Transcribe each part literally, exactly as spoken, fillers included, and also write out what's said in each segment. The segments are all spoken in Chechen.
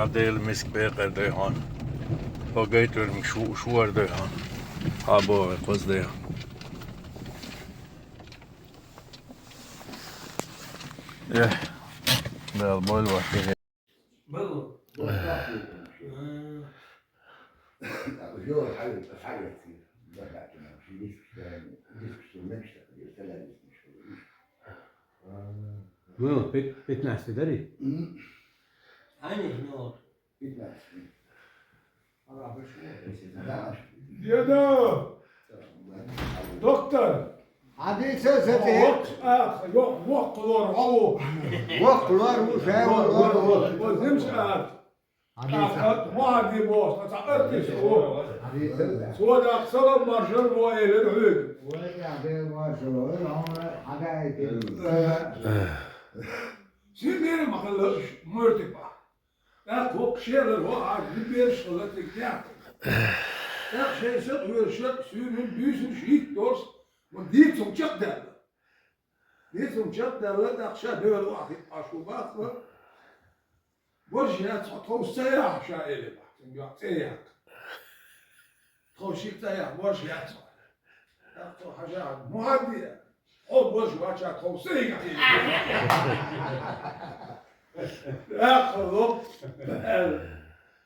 Дела миска бекъар дай хьона. Хьо гайтар шу-, шуар дай хьона. Хьа боху, кхоза дай хьона. Э, Дала бойла вахтиге. Ну, пят-, пятнадцать дари? Пятнадцать. Деда! Доктор! Хьадийца, ца тӀе? Воккха, а, йо-, воккха лор, хьо ву. Воккха лор ву, шай ву, лор ву. Воккха, воккха, воккха. Хьадийца. А, а, ма хьади бос, а, ца артист ву. Хьадийца. Цо даккха салам маршалла во элира хьоьга. Вай, я, де маршалла, вай, хьона, хьадаьйтина. Э, син дера ма хилла, муьртипа. ТӀаккха хӀокху шелара хӀо Ӏаш, бераш хилла цига тӀехь. ТӀаккха шайн сакъоьруш, суьйранна, буьйсанна шийтта долуш, ван дийца хӀума чекхдаьлла. Дийца хӀума чекхдаьлла, тӀаккха ша девлла вахийта Ӏаш ву боху. Божа яц хьо, тховса ца яхьа ша, элира боху, цуьнга юьхь цӀе яккха. Тхо шиъ ца яхь, божа яц хьо. ТӀаккха цо хьажахь, мухьадди, хьо божа вача тхов сайга хилла. ТӀаккха ло.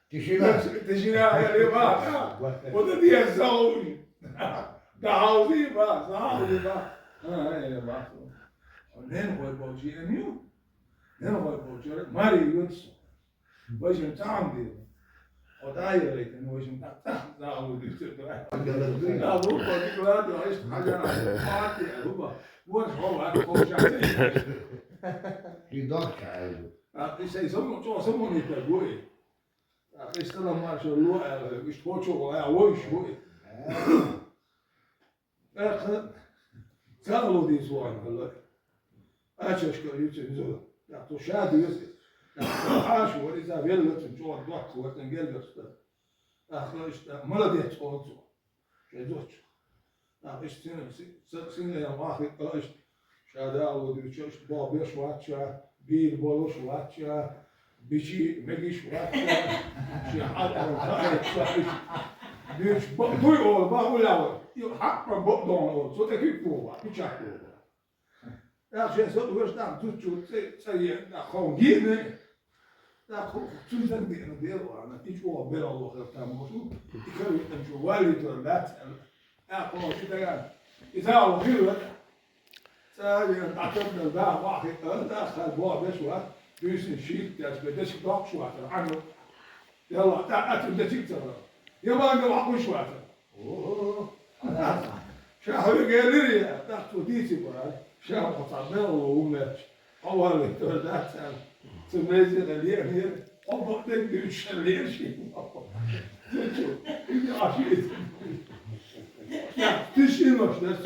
Тишина. Тишина, я не баха. Вот это я заумный. Да, хьалзи ба, хьалзи ба. А, я не баха. Нен хой болчи, а ню? Нен хой болчи, мари юнсу. Вайшимма цхьа хӀума дийр. Хьо дӀа а яхийтина, вайшимма цхьа, цхьа а хӀума дуьйцур ду. Галат дуй. Да, хӀума дика ладу, иштта хьажа, хьо а те, хӀума. Вон хьо вац, хьо ша ца йиш. И дохка хьайзу. А, и сайн само, чӀогӀа самонитар бу и. А, и салам маршалла ло аьлла, иштта хьо чӀогӀа а вайш бу и. ТӀаккха ца а ло дийца вахана хилла. Ачашка ю цуьнан зуда. ТӀаккха цо ша доьзу иза. ТӀаккха цо хьаша вара, иза велла цуьнан чӀогӀа доккха вара, цуьнан гергара стаг. ТӀаккха иштта, молодец, олу цо. Шайн зудчух. ТӀаккха иштта сина, си-, са-, синлайна вахийтина иштта. Ша дагӀо дуьйцуш, иштта боху беш вац ша, бийр болуш вац ша, бичи мегиш вац ша, шен хьалкъам хаийта ша, иштта. Дуьйцуш, бакъ дуй олу, бакъ уллехь вара. И хьакъ бакъ дона олу, цо тӀе куьг боху, печать боху. ТӀаккха шен со вуьйш нах зудчух цӀе, цӀа е, нах хьо гийна. ТӀаккха хӀу-, цуьнан дан деана дела вахана, и чӀогӀа бералло хир там ву, и каравитам чу валлийтар дац аьлла. ТӀаккха хӀо ши дагана, и зала хир вара. ЦӀа а веана, дӀатарбелла да вахийтина, тӀаккха боху беш вац, буьйсанна шийтта деш, бен дешка доккхуш вацара, Ӏаьнна. Ялла, тӀаккха цуьнан дечиг ца вара. Я ванга вахуш вацара. Ша хьоьга элира, тӀаккха цо дийци бара, ша хьо цхьа мел ву моьттуш, хьо валлийтар дац аьлла. Цу мезина леанера, хьо бакъдерг дуьйцуш лера шена. Цу чу, и Ӏаш иза. ТӀаккха тишинош дерг.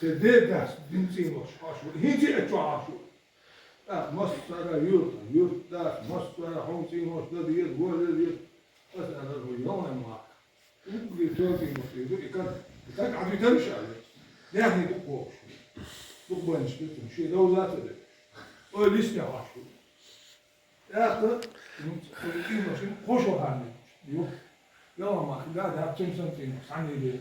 Церан ден дас динцӀийнош Ӏаш ву, хӀинца а чохь Ӏаш ву. ТӀаккха массара юрт, юрт дас, массара хьуна цӀийнош дан деза, вон лелийта. Аса аьлла, вай ялан ма. Уггаре цо цӀийнош дийр ду, и каг, и каг Ӏадуьтура ша веза. Даьхни дукха бохуш ву. Дукха баннаш ду цунна, шен довза а ца деш. Ой, лисне Ӏаш ву. ТӀаккха, ну, цӀийнош, хӀуш вахана ю. Ялан ма, да, да, цуьнан санна цӀийнош, цхьаьна деза.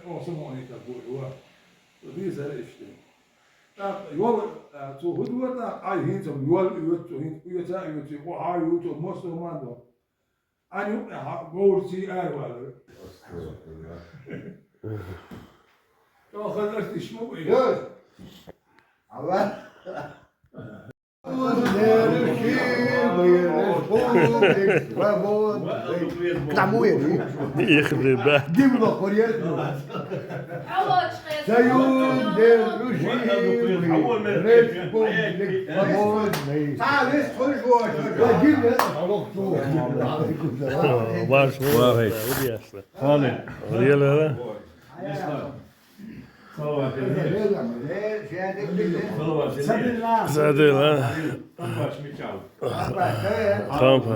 Оха самонитар бу и вара. Дийцара иштта. ТӀаккха йола, а, цо хӀун дора, тӀаккха, ай, хӀинца йол оьцу, хӀинца оьца а оьцу, кху хьан ю цо, массо а ма до. Ӏан юкъахь говраций аравалар. ЧӀогӀа хаза артист ма ву и. Йой! Алла! Их, ребят. Ваш, ваш. Задела. Кампа.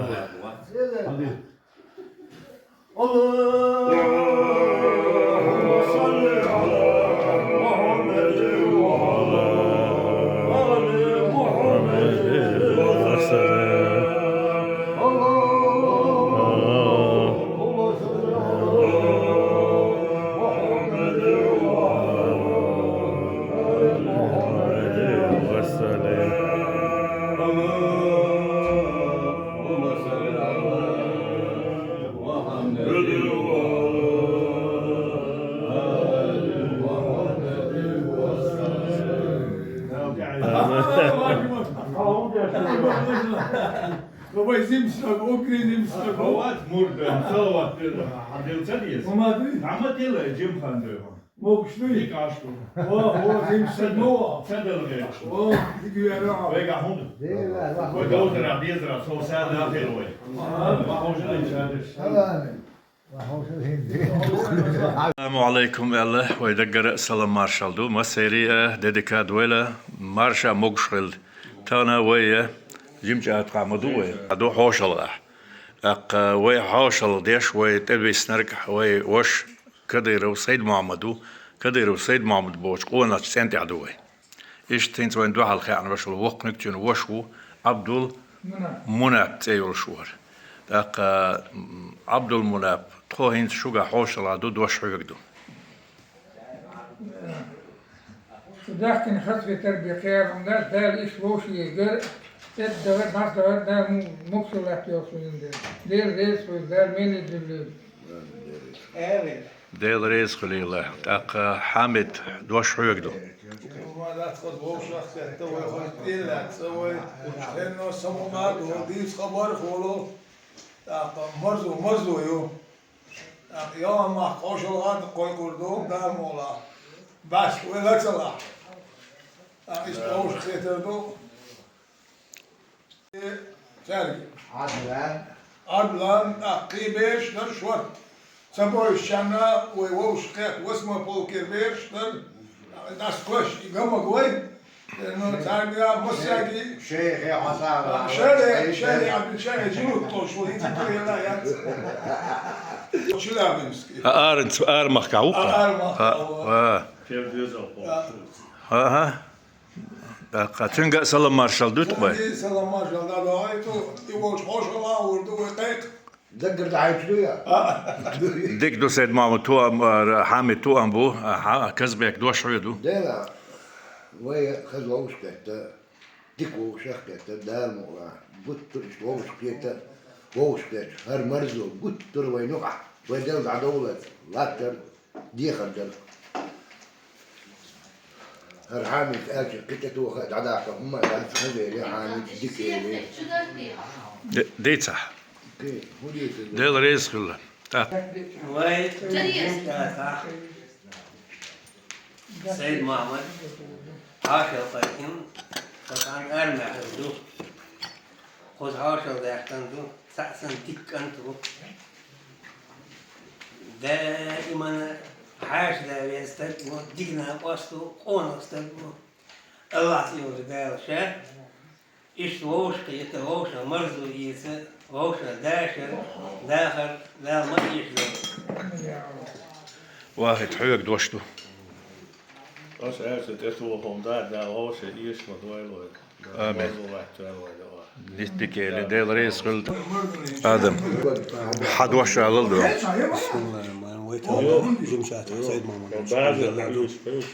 Вай зимсаг, укри зимсаг. Хават мурдан, салават, хадил цадиес. Мамади? Мамади ла, Джим хан дой. Мокшни? Дикашку. О, о, зимсаг, о. Цадал геш. О, дигвера. Вега хунда. Вай доутара, безра, со сада хилой. Ага. Ва хожа иншадеш. Салам. Ассаламу алейкум, аьлла, вай даггара салам маршал ду. Массери а, дедика дойла, марша могуш хилда. Тана вай, а, жимча атха ма ду вай. А ду хьошалгӀа. ТӀаккха вай хьошалгӀа деш, вай тӀевиснарг, вай вош Кадыров Сайд-Мухьаммад ду. Кадыров Сайд-Мухьаммад бохучу къоначу цӀен тӀехь ду вай. Иштта хӀинца вайн дуьхьал хеанарш ву воккханиг, цуьнан вош ву Абдул Мунап. Мунап цӀе йолуш вара. ТӀаккха, м, Абдул Мунап, тхо хӀинца шуьга хьошалгӀа ду, дош хьоьга ду. Шу даьхкина хазахетар бен кхерам дац, Дала иштта вовшийн гар, тӀедагӀар, дӀасадагӀар, Дала м-, муксал латта йолуш вина дела. Дела реза хуьлда, Дала мел йина дилла. Дела реза хуьлийла. ТӀаккха Хьамид, дош хьоьга ду. Ма дац хаза вовшах сетта, вай хаза тӀеллаьцна, вай хӀенно самукъа ду, дийца хабар хуьлу. ТӀаккха марзо, марзо ю. ТӀаккха ялан мах кхошалгӀа а кхойкхур ду, Дала мукъ лахь. Баьск вай ла ца лахь. ТӀаккха иштта вовшах сетар ду. Цаьрга. Адлан. Адлан, тӀаккха кхин бераш дара шорта. Ца бовзучарна вай вовшахкхетта восьмой полкера бераш дара. ДӀасакхоьссича и гамаг вай. Ну, цаьрга массаьрга. Шайхе хьо сагӀа. Шайхе, шайхе, Абдул шайхе жинут толуш ву, хӀинца тӀера яц. Челябинский. А, ара, ара махка ву-кх? А, ара махка ву. А, а. Ага. ТӀаккха цуьнга а салам маршалла дуьту вай. Цуьнга а салам маршалла дӀадохуьйту, и волчу хьошалгӀа а вур ду вай кхайкха. Даггара дӀахьуьйтуш ду я? А. Дика ду, Сайд-Мухьаммад, ту а, а, Хьамид, ту а бу, а, Хьа-, Казбек, дош хьоьга ду. Дела, вай хаза вовшахкхетта, дика вовшахкхетта, Дала мукъ лахь, гуттар а иштта вовшахкхетта, вовшахкхетта, хӀара марзо гуттар а вайн юкъахь, вай Дела дӀадовлар, латтар. Дехар дара. ХӀара Хьамид аьлча, кхин тӀе тоха а дӀадаккха хӀума а дац, хаза эли Хьамид, дика эли. Де-, дийцахь. Кхин, хӀун дийцар? Дела реза хуьлда. ТӀаккха. Вай, Сайд-Мухьаммад, хьошалгӀа кхайкхина, сан цхьана армехь ду. Кхуза хьошалгӀа даьккхина ду, цхьаъ санна дика кӀант ву. Даимана хьаша да веза стаг ву, дика накъост ву, къонах стаг ву. АллахӀ цӀе йолчу Дала ша иштта вовшахкхетта, вовшах марзо эца, вовшах дашар, дахар Дала ма эшадойла. Вахид, хьоьга дош ду. Аса аьлча тӀе тоха хӀума дац, Дала вовшах эша ма дойла вай. Амин. Дика эли, Дела реза хуьлда. Адам, хьан дош алал ду. Бисмиллахир-рахманир-рахим. Вай тахана жимчохь Сайд-Мухьаммад,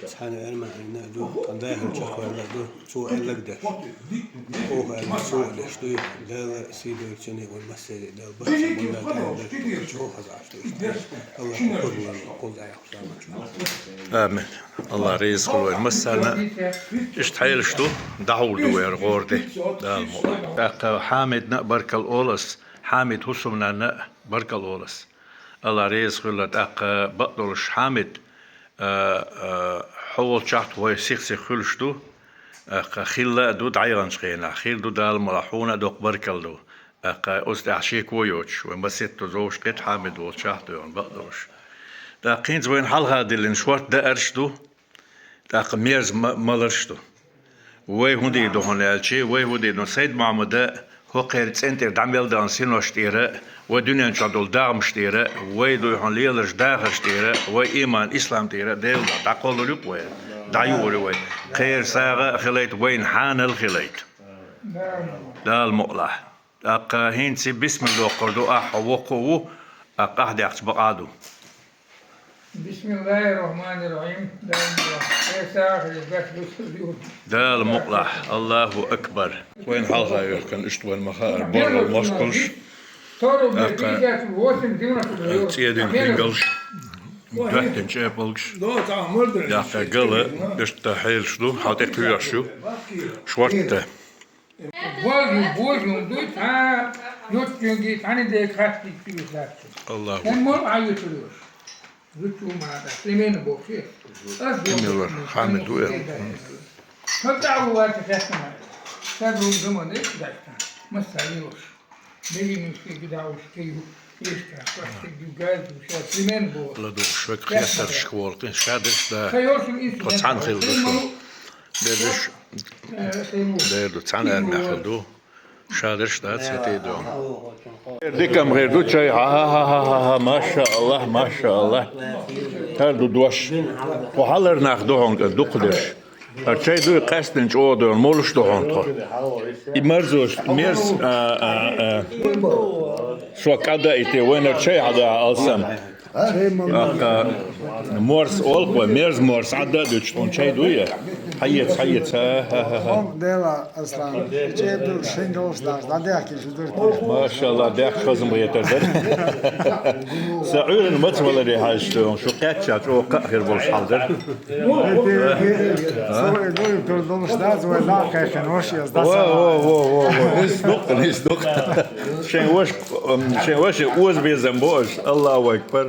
цхьана эрманна ду, тхан дахар чекхваьлла ду, цо аьлларг деш. Оха аьлла, цо а деш дуй, Дала сий дойла цуьнан, вай массеран а Дала бахча бунда тӀехь деш, чӀогӀа хаза Ӏаш ду. АллахӀа кура вайна, кхул дӀаяхьа. Амин. АллахӀ реза хуьлда вайн массарна. Иштта хьелаш ду, дӀахьур ду вай хӀара гӀора де. Дала мукъ лахь. ТӀаккха Хьамидна а баркалла олу ас, Хьамид хӀусамнанна а баркалла олу ас. АллахӀ реза хуьлда. ТӀаккха бакъдолуш Хьамид, а, а, хьо волчохь вай сих-сиха хуьлуш ду. ТӀаккха хилла а ду дӀаяханчу хенахь. Хир ду, Дала мукъ лахь, хьуна а доккха баркалла ду. ТӀаккха оцу тӀехь шеко йоцуш, вай масийтта зовш кхетта Хьамид волчохь тойхна бакъдолуш. ТӀаккха хӀинца вайна хьалха диллина шорта даарш ду, тӀаккха мерза ма-, маларш ду. Вай хӀун дийр ду хьуна аьлча, вай хӀун дийр ду, Сайд-Мухьаммада хӀокхеран цӀен тӀера дӀа мел дахана синош тӀера, вай дуьнен чохь долу дахамаш тӀера, вай дуй хьуна леларш дахарш тӀера, вай иман, ислам тӀера Делан дӀакхоллалуьйту вай, дӀаюур ю вай. Кхеран сагӀа а хилайта, вайна хьанал а хилайта. Дала мукъ лахь. ТӀаккха хӀинца бисмилла доккхур ду, ахь хьо воккха а ву, тӀаккха ахь дехча бакъахь а ду. Бисмиллахир-рахманир-рахим. Дала мукъ лахь. Дала мукъ лахь. Аллаху акбар. Вайн хьалха йоьхкан, иштта вайн ма хаара, боргӀал мостагӀаш. ТӀаккха цӀе дина хингалш. Доьттина чӀепалгаш. Яккха гала, иштта хьелаш ду, хьал тӀе кхоьхьуш ю. Шортта. Божу, божу, дуй, цхьа, йоццуьнги, цхьанне дега хаттиг чуьйш лаьцна. Аллаху Эн мол а ютур йош. Зучу ма да, примерно бохи. Ас Примерно, бохи, ханна ду, э. Когда у вас это самое? Саду думаю, да, да. Масса йош. Бегинский, когда уж ты ю, ишка, как ты дюгай, душа, примерно бохи. Ладугаш век хеттарш хӀаллакьхин, шадерш да. Тхо цхьана хила ду шо. Бердаш, дер ду, цхьана армехь хила ду. Шадерш да, цхьа тӀе ду. Дикам гӀер ду чай, ха-ха-ха-ха-ха, машааллахӀ, машааллахӀ. ХӀара ду дош. Кху хьалар нах ду хьонга дукха дерш. ХӀара чай дуй къаьстина чӀогӀа доьгӀна, молуш ду хьона тхо. И марзош, мерз, а, а, а. Со кӀада и те, вайнара чай хьада алсам. Аккха, морс олу вай, мерз морс, Ӏадда а дуьтуш, тхуна чай дуй? Хьаеца, хьаеца, ха-ха-ха. Дела, Аслан, чӀе ду, шин долуш даш, дӀадехкий шу дурт. МашаАллахӀ, дехка хаза ма хетар дара. Сан Ӏуьйранна маца валаре хьаьжча, шу кхаьчча чӀогӀа кхаъ хир болуш хьал дара. Со вай дуй, тур долуш дац, вай дӀа а кхайкхина, ваша еза, Во, даса. Во, во, во, во, иза дукха, иза дукха. Шайн ваша, м, шайн ваша оза безам бо аша. Аллаху акбар.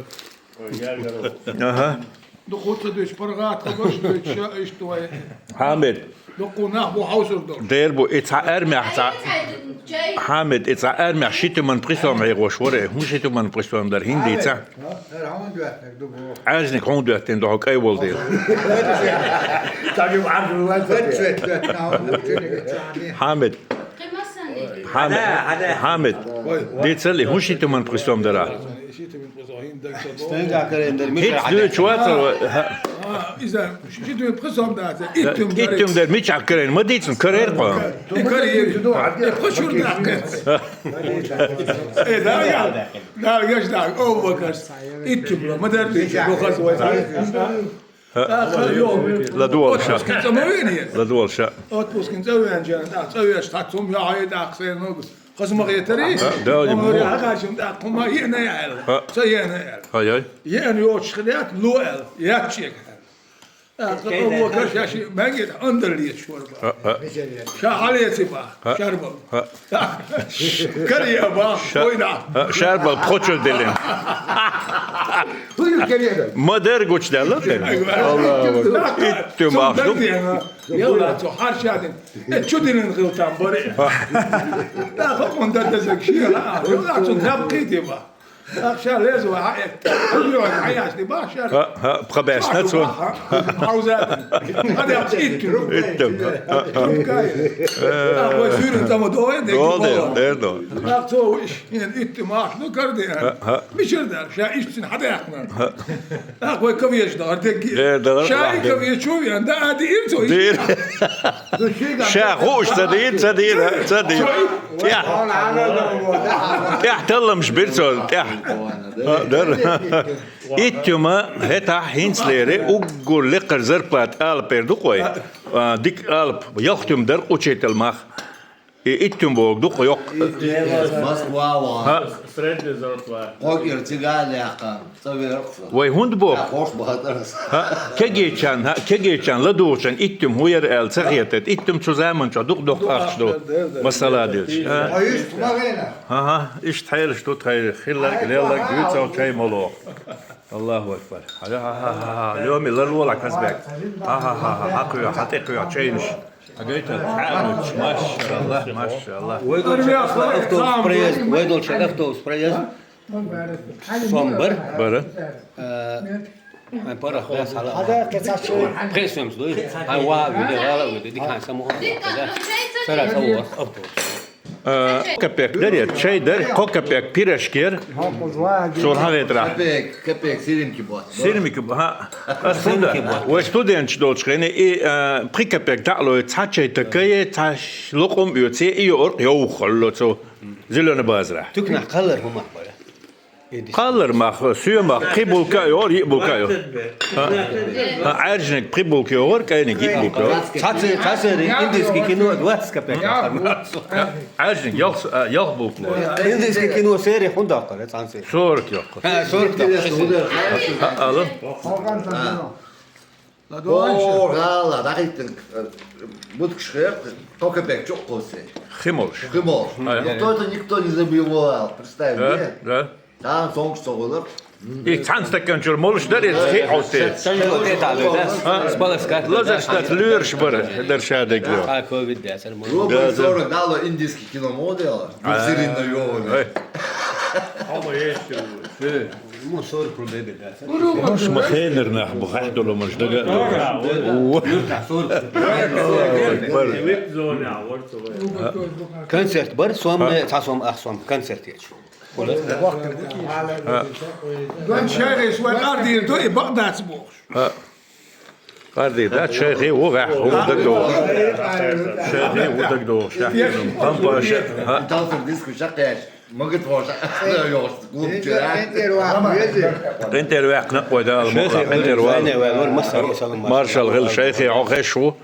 Аха. Дукха ца дуьйцу, паргӀат хабарш дуьйцу, ша иштта вай. Хьамид. Дукха нах бу хьовсур долуш. Дер бу, и цхьа армехь цхьа. Хьамид, и цхьа армехь ши туман пхи сом хьегӀош вара, хӀун ши туман пхи сом дара, хӀинца дийца? Ӏаьржниг хьуна доьттина ду хьо кӀай волу дела. Хьамид. Хьамид. Хьамид. Дийцалли, хӀун ши туман пхи сом дара? Стенга карен дер, мича хӀинца дуьйцу вацал, ха? А, иза, ши туман пхи сом дац, итт тум дара. Итт тум дара, мича карен, ма дийцина, карер кхо. И карер. И пхи чуьра даккхар. Э, да, я. Дала гечдойла, Абу-Бакарс. Итт тум ма дарра дийцина, ду хаза вай. ХӀа. ТӀаккха йо. ЛадогӀал ша. Отпускин цӀа ма вений? ЛадогӀал ша. Отпускин цӀа веана, тӀаккха цӀа веш, хьан цум яхье тӀаккха сайна ногу. Хаза ма хетарий? ХӀа, да, ма ма хетарий. ХӀа, хӀа, хӀа, хӀа, ма еана аьлла. ХӀа. Ца еана аьлла. Ай, ай. Еана йоцуш хилийта, ло аьлла. Яц шега аьлла. ТӀаккха Абу-Бакар ша ши маьнгера андалла леташ вара бах. ХӀа, хӀа. Ша хьалеце бах, ХӀа. Шарбал. ХӀа. Карий а бах, Ша-, вайна. ХӀа, шарбал пхо чуьра деллина. Ма дер гучудаьлла те? Аллаху акбар. Итт тум ахча ду. Йолла, цо хьарчадина. Э, чу динан хила там баре. ХӀа. Да, хӀокхунна дан дезаг ши, а, йолла, цунна хӀаьпкхийти бах. Ахша леза вай, хьа, э, хьа, йо, хьа, яшни бах, шар. ХӀа, хӀа, пхи баьсна цо. Хьауза. Хьа, да, итт тум. Итт тум. ХӀа, хӀа. Тукай. Э. А, вай суьйран цӀа ма догӀий, де, ДогӀал де, догӀал. Де, догӀал. Ахша цо, иш, ин, итт тум ахча ду кар де. ХӀа, хӀа. Мичара дар, ша иш цин хьадаьккхина. ХӀа. Ахша вай кавеш дар, дегги. Де, дар, Ша и дар. Кавеш чу вен, да, а, ди ир цо. Де. Ша хууш ца дийр, ца дийр, ца дийр. ТӀехь. ТӀехь талламаш бира цо, тӀехь. А, дар. Итт тум хӀетахь хӀинцалера уггар лекхара зарплата алапера ду-кх вай. А, дика алап, ялх тум дара учитель мах. И итт тум бохург ду-кх йоккха. Москва ван. ХӀа. Средний зарплата. Кхо кӀира цига а даьккха. Ца веркъ со. Вай хӀунда боху? Хьа, хӀорш бахатарас. ХӀа, кегийчарна, хӀа, кегийчарна, ладугӀучарна итт тум хӀун яра аьлла ца хетарг, итт тум цу заманчохь дукха доккха ахча ду. Масала дилча. ХӀа? Хьо иштта ма вена? ХӀа-хӀа, иштта хьелаш ду тхайн хилларг, лелларг, дуьйцал чай ма лоху. Аллаху акбар. ХӀа-хӀа-хӀа-хӀа. Лоьми ларлолахь, Казбек. ХӀа-хӀа-хӀа-хӀа. Хьакхоьхьу, хьатӀекхоьхьу чайнаш. Хьагайтал, хьаьнуч, машаллахӀ, машаллахӀ. Вай долчу автоус проезд, вай долчу автоус проезд. Сом бар? Бара. Э, ай, пара хвас хьала. Пхи сомс дуй? Ай, ва, виде, гала, виде, дикан само. Сара, само, автобус. Э, капек дарья, чай дар, кхо капек пирожкер. Сурхьа ветра. Капек, капек, сиринки бот. Сиринки бот, ха. Ас фунда. Вай студенташ долчу хене, и, э, пхи капек таӀлой, цхьа чай такае, цхьа лукъум оьце, и йоӀуркъ йовхалло цо. Зелёный базара. Туькнахь кхаллар хӀумах бара. Кхаллар мах, соь мах, пхи булка а йогӀур, йиъ булка а йогӀур. ХӀа. ХӀа, Ӏаьржаниг пхи булка йогӀур, кӀайниг йиъ булка йогӀур. Цхьацца, цхьацца индийский кино двадцать копеек. ХӀа, Ӏаьржаниг ялх, а, ялх булка йогӀур. Индийский кино серия хӀунда даккхар, цхьан серия? Сорок йоккхур. ХӀа, сорок. ХӀа, алло. О, гӀала, дӀахӀиттинг, э, будкаш хӀекх, сто копеек чу кхувсий. Хи молуш. Хи молуш. Ай. Но кто это, никто не забывал, представь, да, нет? Да. Там сонгаш ца гӀулакх. И цхьан стакан чура молуш дар, и хи Ӏовтта. Санжо тӀе тӀа дой, да? А? С полоска. Лазар штат луьраш бара, дар ша дегио. А, ковид да, сар молуш. Рубль Да, да. Сорок дало индийский кино модела. А. Гуфсирин на ёвана. Ай. Хама есть. Э. Мо сорок рублей бе дац. Мо ма хенар нах бу хахь долу маж дага. О. Юрта сорок. Концерт бар, сом, цхьа сом, ах сом, концерт ечу. Дон шайгӀи свой къардийр ду, и бакъ дац бохуш. Къарди, да, шайхи ву гӀехь, ву дагдохуш. Шайхи ву дагдохуш. Хампаша. Талтар диску шаккхеш. Магат вожа. Йош, клуб чура. КъинтӀера ваьккхина вай Дала мукъа, къинтӀера вала. Маршал хила шайхи, хьо хеш ву.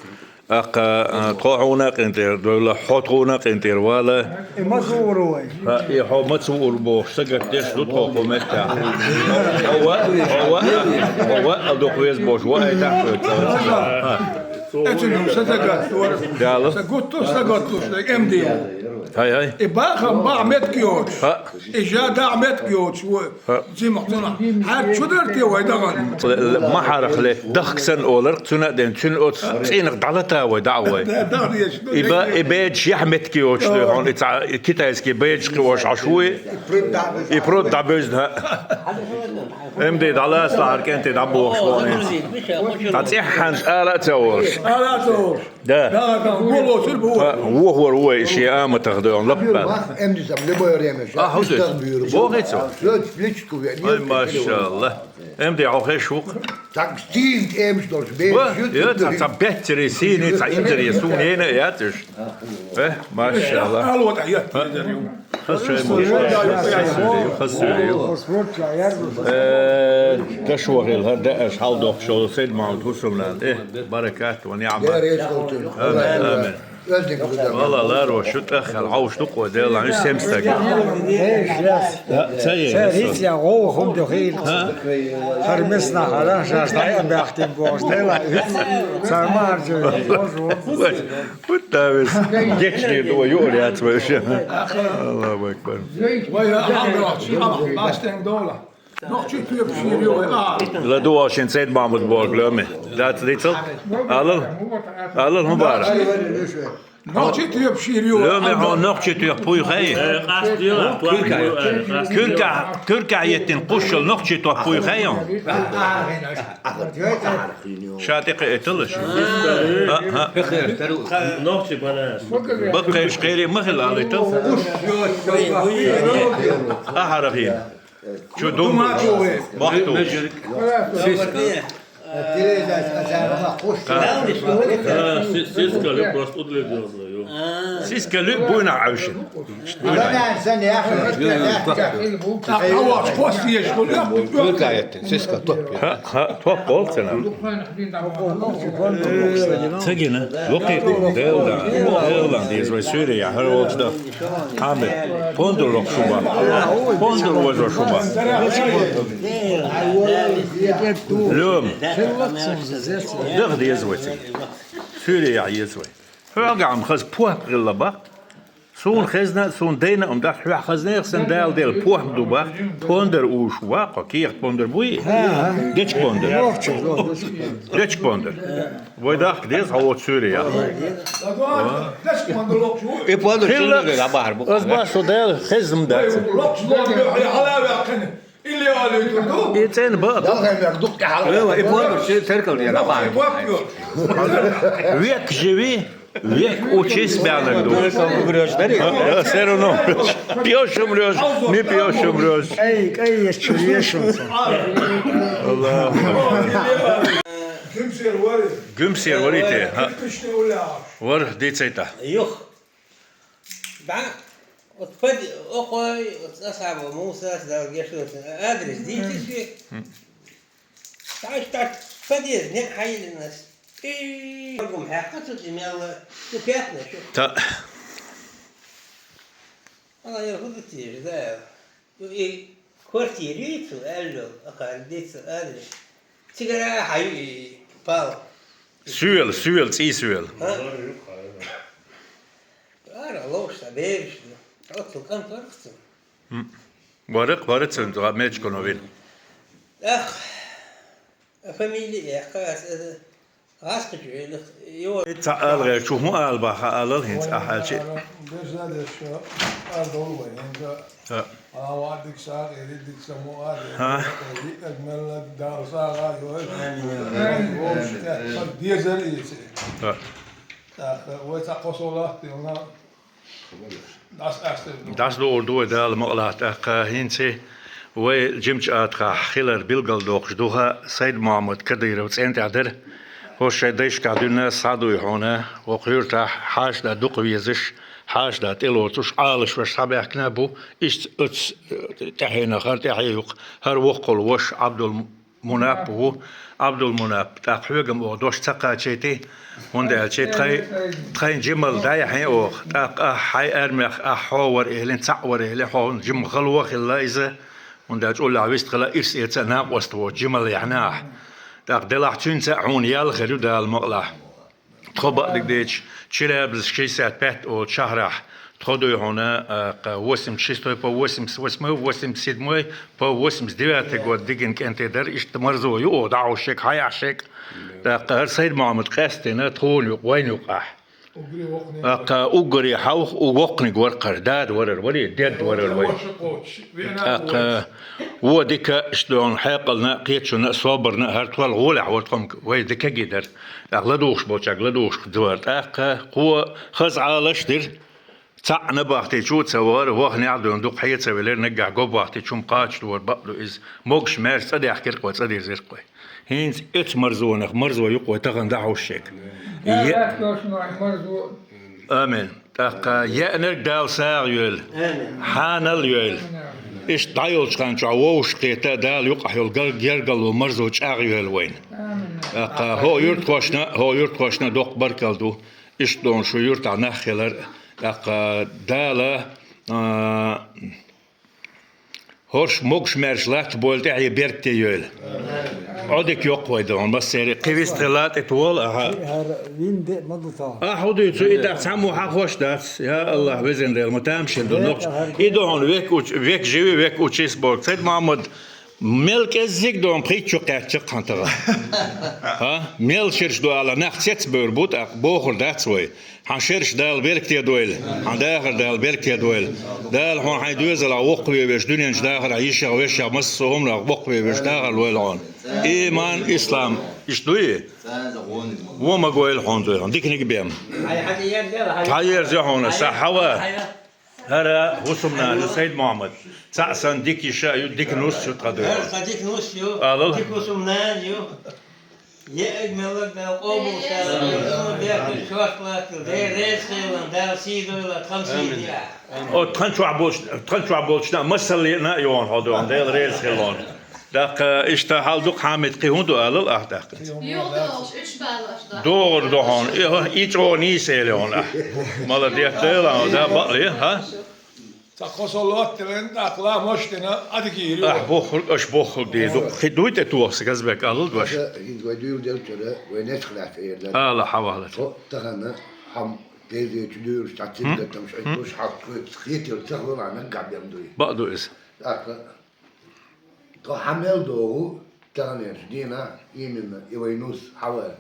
Аккха, а, тхо хьуна къинтӀера довла, хьо тхуна къинтӀера вала. И ма зуур вай. Ха, и хьо ма цу ур бохуш, сагатдеш ду тхо кху меттехь. Хьо ва, хьо ва, хьо ва, а дукха веза бохуш, ва ай тахь хьоьца. Ха. Эцу ну са сагатдора. Дала. Са гутту, са гутту, МД. Хай, хай. И бахам бахь метка йоцуш. Ха. И жа дахь метка йоцуш, вай. Ха. Зимах цунах. Хьаьрча чу дара те вай дахана? Л-, л-, ма хьарах ле, дахка санна олар, цуьнан а ден, цуьнан оцу цӀийнах дӀалата вай, дӀа а вай. Да, да, деш, ну, И ба-, и беджаш яхь метка йоцуш дуй хьуна, и цхьа, и китайский беджаш кхиош Ӏаш вуй, и прут дӀабевзна. МД дӀалаца лахьар кӀентий дӀабохуш вон. Ткъа цӀеххьана ала а ца олуш. Ала а ца олуш. Да. Да, да, вон лоцур бу. Ха, вохор ву вай шен аматах дойгӀун лаппа. Бах, эмди сам, любое время. А, хьо дуьйцу? Бохи цо? Всё, личку ве-, Ай, машалла. МД хьо хеш ву-кх? Так, стил эмш долуш бе. Ва, ю, ю, ца, ца беттери сийни, ца инзаре суна ена а яц уьш. Э, машалла. Ало, да, я, я, я. Хаза шай ма ву, хаза суьйре ю, хаза суьйре ю. Э, дашо хила, хӀара даа аша хьалдоккхуш йолу Сайд-Махьмуд хӀусамнана. Э, баракат ва ниӀмат. Амин, амин. Вала ларо шу тӀеххьара хьовш ду-кх вай Делан, уьш семстаг. Ца е, ца риц я, гӀовгӀа хӀума ду хила. ХӀара миснахь хьара, шаьш дӀа а баьхкина бохуш, Делан, цара ма хьаржа, божо. Вай, вот да вес. Гечни ду, юур яц вай ша. Аллаху акбар. Вай, а, а, а, а, бастен дола. Нохчий тоьпаш йийр ю вай, а. ЛадугӀал шен Сайд-Махьмуд бохург лоьме. Дац дийцал? Алал? Алал, мубарак. Нохчий тоьпаш йийр ю вай. Лоьме, хьо нохчий тоьпаш буй хай? Э, къаст дела, Туркахь, э, къаст дела. Куьркахь, Куьркахь еттина кхуссула нохчий тоьпаш буй хай хьо? Ша тӀекхиийталаш. А, а. Нохчий банас. Баккхайш кхери ма хила алийтал. Ахьара хин. Чу дум. Махту. Сиска. А, си-, сиска лю просто удледёзно, ю. Сиска лю буйна авшин. Буйна. Ха, ха, топ болцена. Ца гина, лукхи, Делан, Делан, деза вай суьйре я, хӀара волчу да. Хьамид, пондар локхуш ву бах. Пондар вожош ву бах. Лоьма. Даха деза вай цига. Суьйре яхьа еза вай. Хьоьгахь-м хаза похӀма хилла бах. Суна хезна, суна дайна а ма дац, хьоьгахь хаза нехан санна Дала делла похӀма ду бах. Пондар уьш ву бах, кехат пондар буй? Гечка пондар. Гечка пондар. Вай дахка деза, хьо воцу суьйре яхьа. И пондар хилла, аса бахьар бу. Аса бах, со Дала хезна ма дац. И цӀена бакъ ду. И пондар ши теркал дера бахьар. Век живи, век учись баьннарг ду. Всё равно. Пьёшь, умрёшь, не пьёшь, умрёшь. Эй, эй, ещё, ещё. Аллах. Гуьмсер варий те, ха? Вар дийцайта. Юх. Да. Вот под-, окой, вот асхьаба Муса, Дала гешт долчун адрес дийцис ве. Мгм. Таш, таш, подъезд, не хьайилинас. И гум хьякка цу мелла, цу пятна шу. Та. Ана я худу тиеш, да. И квартири цу элло, акар дийцис адрес. Цигара хьаю и пал. Суьйла, суьйла, цӀий суьйла. А? Ара ловш са бериш. Оцу кӀант вара цу. М. Вара, вара цун, га мечко новин. Ах, фамилия, ах, ас, ас, ас кучу элих, йо. Ца алгӀе, чу хӀун ала баха алал хӀинца ахьалчи. Бежадеш, ар долу вай, хӀинца. Ха. А, ва дик са, эри дик са, му а, ха. Эри, эри, мелла, дал са, га, йо. Амин. Вовш, э, дезер иси. Ха. Так, вай ца косолах, ты, она Дас дуур ду вай Дала мукъалахь тӀаккха. ХӀинца вай жимачу атахахь хилар билгалдоккхуш ду хӀа, Сайд-Мухьаммад Кадыров цӀен тӀехь дара. ХӀорш шайн дайшкахь дуьйна схьадуй хьуна, вокху юьртахь хьаша да дукха везаш, хьаша да тӀелоцуш, Ӏалашвеш схьабаьхкина бу, иштта оцу тӀаьхьенах, хӀара тӀаьхье юккъа, хӀара воккхал ваша Ӏабдул Мунап ву, Ӏабдулмунап, тӀаккха хьоьгам оха дош ца кхачийти, хӀунда аьлча тхайн, тхайн жималла дӀаяхьий оха, тӀаккха ахь хьайн армех, ахь хьо вара элина, цхьаъ вара элина, хьо жима гӀалва хилла иза, хӀунда аьлча уллехь вистхила ирс эца а накъост воцу жималла яхьна ахь. ТӀаккха делахь цуьнца а хьуна ял хир ю Дала мукъалахь. Тхо бакъдиг дийцича, Челябинск шестьдесят пять олу шахьрахь тхо дуй хьуна, а, кха, восемьдесят шестой по восемьдесят восьмой, восемьдесят седьмой по восемьдесят девятый год дигина кӀентий дара, иштта марзо ю оха, дӀахьош шега, хьаяхь шега. ТӀаккха хӀара Сайд-Мухьаммад къаьстина тхуна юкъа, вайна юкъахь. ТӀаккха уггаре хьовха, у воккханиг вара кхара, дада варар вари, дед варар вай. ТӀаккха вон дика, иштта хьекъална, кхеташонна, собарна, хӀара тхол гӀолехь вара тхо-м вай дика гидар. ТӀаккха ладугӀуш болчаьрга ладугӀуш ца вара. ТӀаккха кхо хаза Ӏалаш дира. Цхьаъ набахтечу а ца вахара, вахнехь а дуьйна дукха хье ца велира, наггахь го бахтечу хӀума кхача дора, бакъ ду иза. Могуш-маьрша цӀа даьхкира-кх вай, цӀа дирзира-кх вай. ХӀинца эцу марзонах марзо ю-кх вай тахана дӀахьош шега. Е-, Амин. ТӀаккха еанарг Дала сагӀа йойла. Амин. Хьанал йойла. Иштта дӀайолчу хан чохь вовшах кхета а, Дала юкъахь йолу гар-, гергарло, марзо чӀагӀйойла вайна. ТӀаккха хӀокху юьртахошна, хӀокху юьртахошна доккха баркалла ду. Иштта долу шу юьртахь нах хилар. ТӀаккха Дала, а, хӀорш могуш-маьрша латтабойла, тӀаьхье беркате йойла. Ӏодика йоккху вай ду хьуна массеран а. Кхин вист хилла тӀе тохал, аха. ХӀара вин де ма ду тахана. Ахьа хӀун дуьйцу, и тӀаккха цхьаммо хьан хош дац? Я АллахӀ, везан Дела, ма тамашийна ду нохча. И ду хьуна век уч-, век живи, век учись боху. Сайд-Мухьаммад, мел кӀеззиг ду хьуна пхийтта чу кхаьчча-кх хьан тахана. ХӀа? Мел ширш ду ала, нах цецбевр бу, тӀаккха бохур дац вай. Хьан шераш Дала беркате дойла, хьан дахар Дала беркате дойла. Дала хьуна хьайн доьзалахь воккхаве веш, дуьнен чу дахарехь йишех, вешех, массо а хӀуманах воккхаве веш дахар лойла хьуна. Иман, ислам, иштта дуй? Вон ма гойла хьуна дуй хьуна, диканиг бен. Хьан ерза хьуна, са хьава? ХӀара хӀусамнана ю Сайд-Мухьаммад. Цхьаъ санна дика йиша а ю, дика нус ю тхан дуй хьуна. ХӀара тхан дика нус ю, алал. Дика хӀусамнана ю. Еаг меллаг Дала къобал сарам, бехкаш шорта латтал, Дела реза хилла, Дала сий дойла, тхан сий диа. О, тхан чохь болчу, тхан чохь болчу масаллина а йогӀун хьо догӀун, Дела реза хилла. ТӀаккха иштта хьал ду-кх, Хьамид, кхин хӀун ду алал ахь тӀаккха? Юха долуш, уьш балош ду. ДогӀур ду хьуна, и, и чӀогӀа нийса эли хьуна ахь. Молодец, Дела, да, бакъли, хӀа? Ца кхо со лотталин, тӀаккха ламаш дина, Ӏадика йийр ю. Ахь бохург, аша бохург дийр ду. Хи дуй тӀе тоха, сан Казбек, алал дош. Аша хӀинца вай дуьйладелчара, вай нечах лаьцна эр дац. Ала, хьавалац. Тхо тахана хьан дезечу дуьйраш цхьа циггаттамаш ай туш хьалчхуьйцу хетар ца хилла наггахь бен дуй. Бакъ ду иза. ТӀаккха тхо хьан мел догӀу, таханерчу дийнахь, именно, и вай нус хьавар.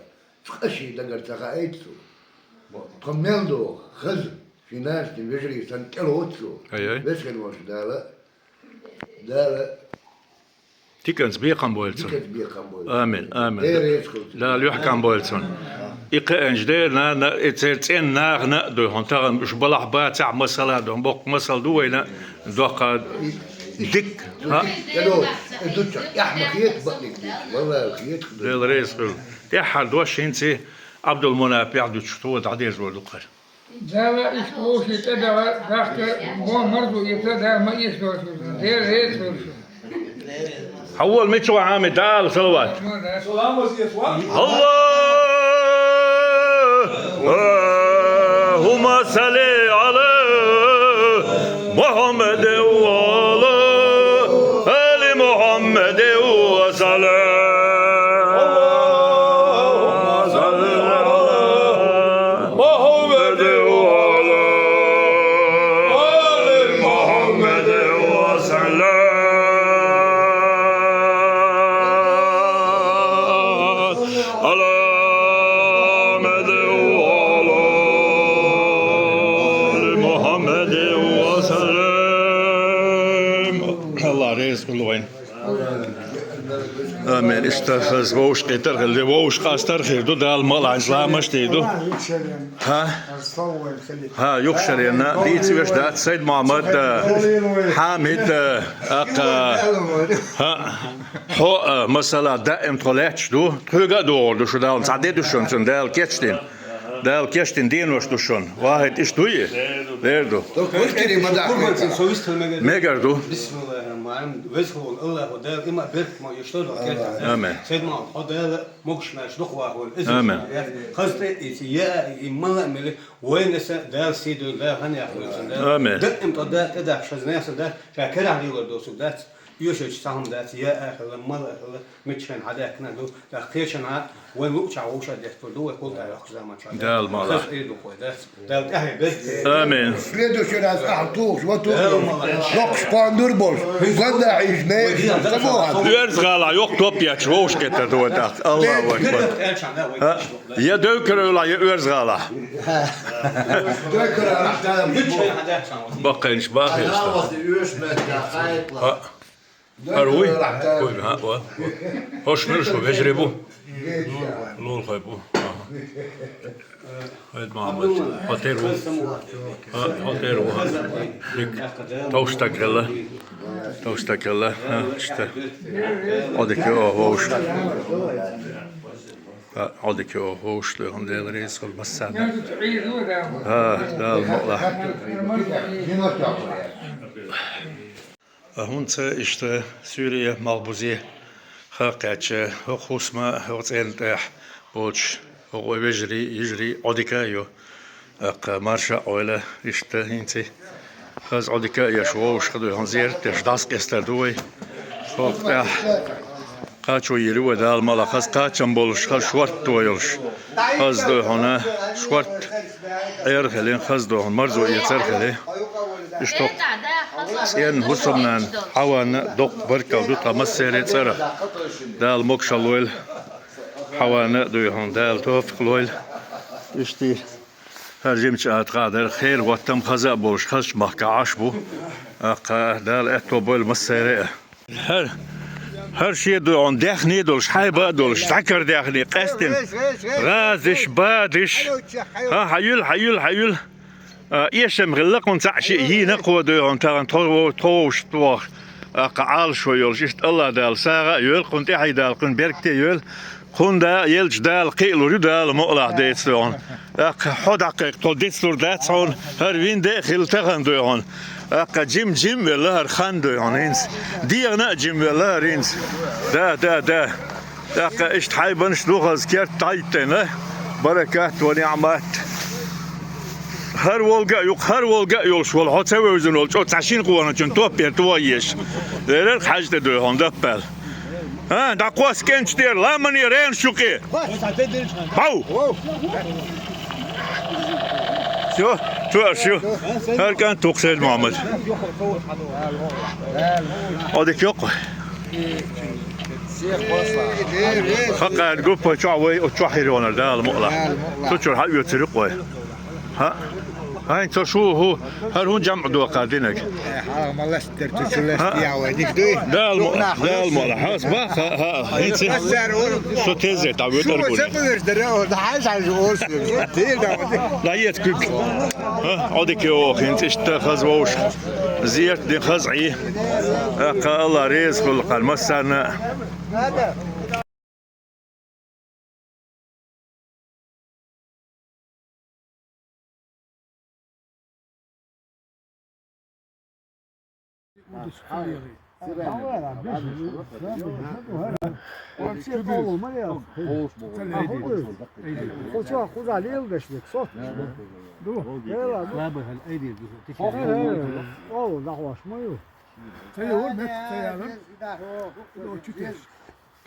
Цкъа шен дагара ца хаийта цо. Тхо мел догӀу, хаза, шен нанас дина вежарий санна тӀелоцу цо. Ай-ай. Веза хин волчу Дала, Дала диканца бекхам бойла цунна. Диканца бекхам бойла. Амин, амин. Дела реза хуьлда. Дала юьхькӀам бойла цунна. И кхаьанчу дера, нана, и церан цӀен нахана а дуй хьуна, тахана уьш балахь бацахь а масала а ду, боккха масал ду вайна, доккха дика, хӀа? ТӀелоцу, и ду чохь, эхь ма хета бакъдерг дийца, валлахӀи, хета. Дела реза хуьлда. ТӀаьххьара дош хӀинца Ӏабдулмунапехь дуьтуш тхо дӀадерзор ду-кх хӀара. Дала иштта вовшийн тӀе бегӀа дахка, бо марзо эца, Дала ма эца вовшийн. Дела реза хуьлда шуна. Хьавола, мича ван Хьамид, Дала салават. اللهم صل على محمد وعلى آل محمد وسلم. اللهم صل على محمد وعلى آل محمد وسلم. على محمد وعلى آل محمد وسلم. Аллах реза хуьлда вайна. Амин. Иштта хаза вовшахкхетар хилла, вовшахкхетар хир ду, Дала мукъ лахь, ламаз дийр ду. Хьа? Хьа, юха шарена дийца веш дац Сайд-Мохьмад, а, Хьамид, а, аккха, хьа, хьо, а, масала, даим тхо лаьтташ ду, тхоьга а догӀур ду шу Дала, цхьа де ду шуна цунна Дала кечдина. Дала кечдина денош ду шуна. Вахид, иштта дуй? Лер ду. Мегар ду. Амин. Амин. Вайна са Дала сий дойла, Дала хьан яхлуьйтун Дала. Амин. Даим тӀо Дала тӀедахьаш хаза неса да, ша карахь лелар доцург дац, оьшуьйтуш цхьа хӀума дац, я ахила, мала ахила, миччахьа хьадаьхкина ду, тӀаккха кхечанхьа вайн луъчахь вовшах деттар ду, вай култӀа йоккхуш заман чохь. Дала мала. Хаза Ӏийд ду кхой дац. Дала тӀаьхье беркате. Амин. Следующий раз ахьа тухуш, ва тухуш. Дала мала. Йоккхуш пандур болуш. Гонда хьийш, ме, ца бохьа. Оьрза гӀала йоккха топ ечу вовшахкхетар ду вай тӀаккха. Аллаху акбар. Хьа? Я Девкар-Эвлахь, я Оьрза гӀала. Баккхийнаш бахийста. Хьа? ХӀара вуй? Вуй, хьа, ва. ХӀорш муьлш ву, вежарий бу? Лулахой бу. Аха. Хьайд Мохьмад. Хьо тера ву? Хьа, хьо тера ву, хьа. Дика. Товш стаг хила. Товш стаг хила. Хьа, иштта. Хьо дика оха вовш. Хьа, хьо дика оха вовш, дуй хьуна, Дела реза хуьлда массарна. Хьа, Дала мукъ лахь. А хӀунда ца иштта суьйре, малхбузе хьакхаьчча, хӀокху хӀусама, хӀокху цӀенна тӀехь боцуш, хӀокху вежарий, йижарий Ӏодика а ю. ТӀаккха марша а Ӏойла, иштта хӀинца хаза Ӏодика а еш вовшах, дуй хьуна, зерат деш дӀасакъастар ду вай. ХӀокху тӀехь кхачо йийр ю вай, Дала мукъ лахь, хаза кхачам болуш, хаза шортто йолуш. Хаза, дуй хьуна, шортта Ӏер а хилина, хаза, дуй хьуна, марзо эцар а хилина. Иштта хӀокху цӀенна хӀусамнана Хьавана доккха баркалла ду тхан массеран а цӀарах. Дала могашалла лойла Хьавана а, дуй хьуна, Дала тофикъ лойла. Иштта хӀара жимачу а тхан дара, хер, хӀоттам хаза а болуш, хазачу махкахь Ӏаш бу. ТӀаккха Дала аьтто бойла массеран а. ХӀара, хӀара шен, дуй хьуна, даьхни а долуш, хьайба а долуш, дӀакара даьхни, къаьстина, гӀазиш, бадиш. ХӀа, хьайуьйла, хьайуьйла, хьайуьйла. А, эшам хилла кхунна, цхьаъ-шиъ йийна кхо, дуй хьуна, тахана тхо вов-, тхо вовшахтоху, тӀаккха Ӏалашо йолуш. Иштта Аллах Дала сагӀа а йойла кхунна, тӀаьхье Дала кхунна беркате а йойла. Кхунна да, елча Дала кхиалур ю, Дала мукъ лахь, деца, дуй хьуна. ТӀаккха хьо дӀакхайкха, тхо дицлур дац хьуна, хӀара вин де а хилла тахана, дуй хьуна. ТӀаккха жим-жим а велла хӀара хан, дуй хьуна, хӀинца. ДегӀана а жим велла хӀара хӀинца. Да, да, да. ТӀаккха иштта хьайбанаш ду хаза керта дӀахӀиттина. Баракат ва ниӀмат. ХӀара волга а юкъа, хӀара волга а йолуш волу, хьо ца вевзина волу, чӀогӀа цхьа шина къоначун топ бер тухуш езаш. Леррина хьаьжа тӀе, дуй хьуна, даппал. А, дӀакхосса кӀенташ тӀера, ламане ренаш юкъе. Бау! Всё, чу аш ю. ХӀара кӀант ву-кх, Сайд-Мохьмад. Ӏодика йоккху. Хакъан группа чохь вай, оцу чохь хир йонар, Дала мукъ лахь. Цу чуьра хьаоьцур ю-кх вай. ХӀа? ХӀайн цо шу хӀу, хӀара хӀун жамӀ доккхар динарг? Хьалха ма ластадара, цу чу ласта яхьа вай, дика дуй? Дала мо-, Дала мукъ лахь. Хьо ас бах, хӀа, хӀа, хӀинца. Со тезет, дӀа вуьтӀар гуни. Шу ца бевзаш дара, о, дӀа хьаьжа хьаьжа олуш веза. Дийр да вай. ДӀаэца куьг. ХӀа? Ӏодика йо оха, хӀинца иштта хаза вовшах. Зерат дина хаза Ӏий. ТӀаккха Аллах реза хуьлда кхарна массарна. Вообще, полу ма яц. Хоча хуза лелдеш бек, сот. Ду. Хера, ду. Хера, хера. О, дахваш ма ю. Цая ю, мет цая ю. Ду, чутеш.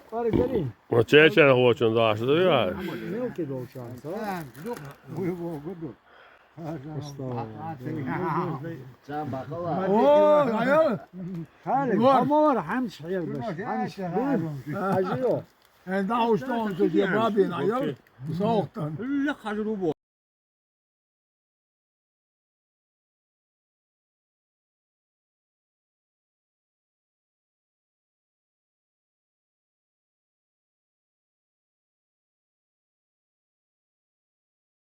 Къари гари. Ва чечен хочун дашт ду я. Мелкий долчан, са? О, аял. Хали, хамар хамш хер беш. Хамш. Ажио. Э, да, уж там, что тебе бабин, аял. Соохтан. Ла хажру бо.